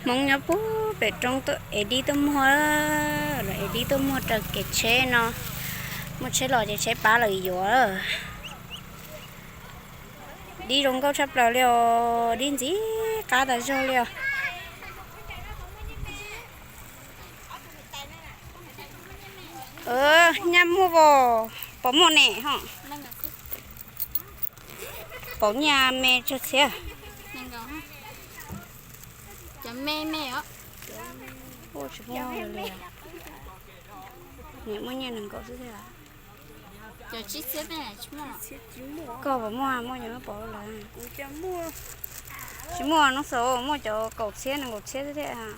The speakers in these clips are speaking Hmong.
Hmoob nyob puag pem roob tuaj ev dib tuaj muag, los ev dib tuaj muag raws kev tsheb no. Muaj tsheb los ces tsheb pab lawv yuav. Dib zoo nkauj tshaj plaws li os, dib ntxim qab tas zog li os. Nyaj muaj vos, pom muaj ne ho. Pom nyaj me tsawg txhiab? Cov me me os. Nim muaj nyaj nees nkaum xwb thiab. Koj puas muaj, muaj ces muab pov lawm. Tsis muaj, hnub xaus muaj cov kaum txhiab nees nkaum txhiab xwb thiab.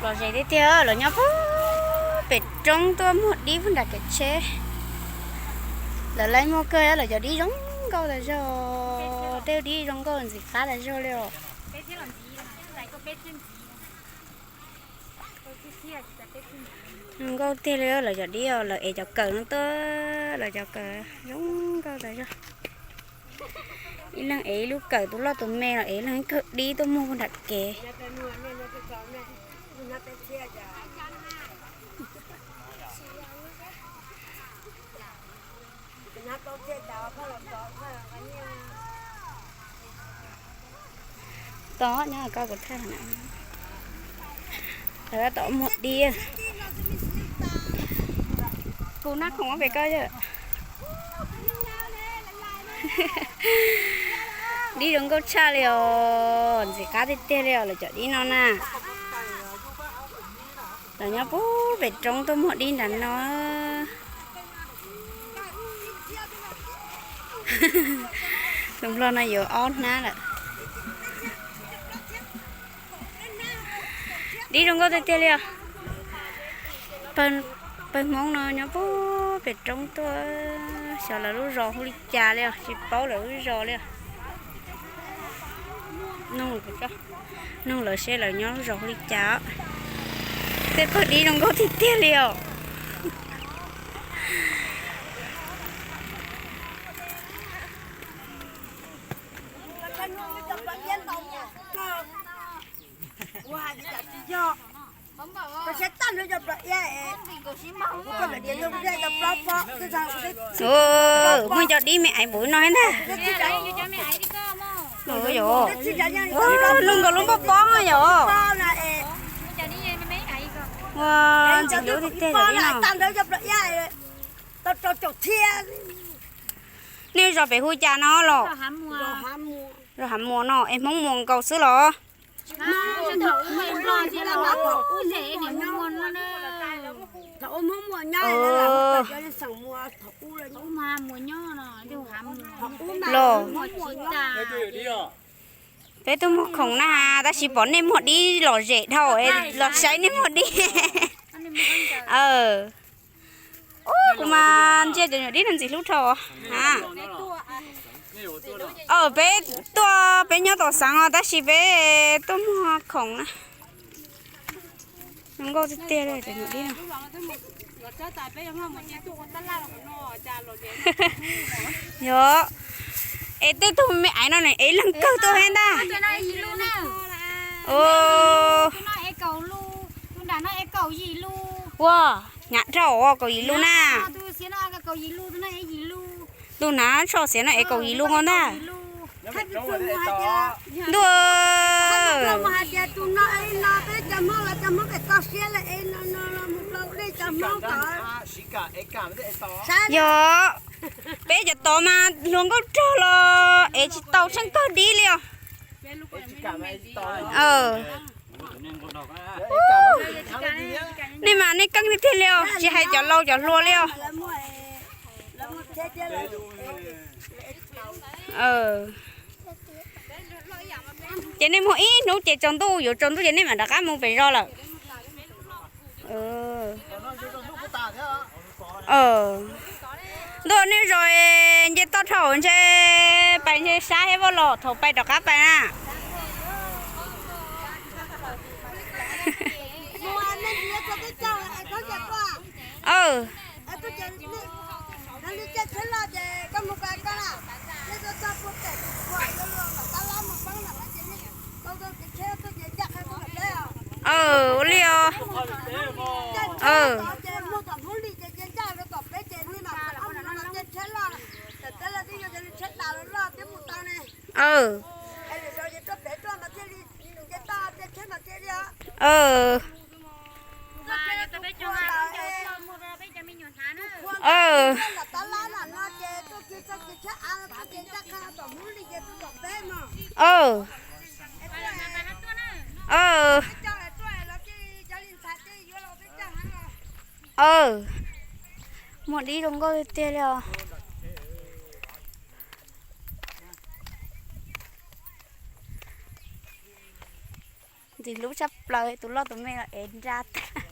Lom zem tiag tiag, lawv nyob puag pem roob tuaj muag dib puag nram kev tsheb. Lawv laib muag kawg, lawv cov dib zoo nkauj tas zog, tej dib zoo nkauj ntxim qab tas zog li os. Zoo nkauj tiag li lawv cov dib, lawv ev cov kawm no tuaj, lawv cov kawm zoo nkauj tas zog. Ib leeg ev ib lub kawm, tus loj tus me los ev ib leeg ib kawm dib tuaj muag puag nram kev. Tod nyob koj kuv thaij na. Lawv tab tom muag dib. Kuv nab khoom pem koj yom. Dib zoo nkauj tshaj li os, ntxim qab tiag tiag li os lawv cov dib no na. Lawv nyob puag pem roob tuaj muag dib nram no. Tus nplog no yuav ob hnab lawm. Dib zoo nkauj tiag tiag li os. Pawg Hmoob no nyob puag pem roob tuaj, xyov lawv lub zos hu li cas li os, tsis paub lawv lub zos li os. Nug lawv seb lawv nyob lub zos hu li cas. Tej pawg dib zoo nkauj tiag tiag li os. Muaj cov dib me aiv npaum no thiab ntag. Ua, lub nkaus lub pob pob yom. Ua, ntxim hlub tiag tiag li no. Nej zos pem hu cas no los? Zos Hav Muas no es Hmoob Muas nkaus xwb los? Los, peb tuaj muag khoom na has, tab sis pom nej muag dib lom zem dhau, los saib nej muag dib. Kuv mas ntsia cov nyuam dib no ntxim hlub dhau. Peb tuaj, peb nyob tom xeev os, tab sis peb tuaj muag khoom na. Zoo nkauj tiag tiag li cov nyuam dib no. Yog, es tej tug me aiv no nws ev leeg kawg tuaj thiab ntag. Ua, hnyav dhau, kaum yim lub na. Tus hnav tsho xiav no ev kaum yim lub nkaus ntag. Ntuj, yog, peb cov tod mas hluas nkauj rog los ev tsis tau tsheej kawg dib li os. Nej mas nej keej tiag tiag li os, tsis hais cov laus cov hluas li os. Ces nej muag ib hnub ces tsaus ntuj, yuav tsaus ntuj ces nej mam rov qab mus pem zos lawm. Ntuj, nej zos nce toj dhau ntshe pais ntshe sab thiab, vaj los thaum pais rov qab pais na. Aw, Ces li, li caij tsheb loj ces koj mus ko koj na, nej tuaj txog puag pem tus khuam yuav luag tom tab lab mus poob lawm ces nej tau tau kev tsheb tuaj ces ncaj qha tuaj tom peb os. Ua li os. Caij tsheb loj ces muag tom Hmoob Lis ces ncaj rau tom peb ces nej mam caij tsheb loj, tom peb lawv twb yog li tsheb tas los loj twb mus tau ne. Es lwm zaus ces tuaj pem tuaj mas thiaj li, ces toj caij tsheb mas thiaj li os. Tom tab lab no ces tuaj kiag txog kev tsheb av ces ncaj qha tom Hmoob Lis ces tuaj tom peb mog. Muag dib zoo nkauj tiag tiag li os. Ntxim hlub tshaj plaws, tus loj tus me los ev nra tag.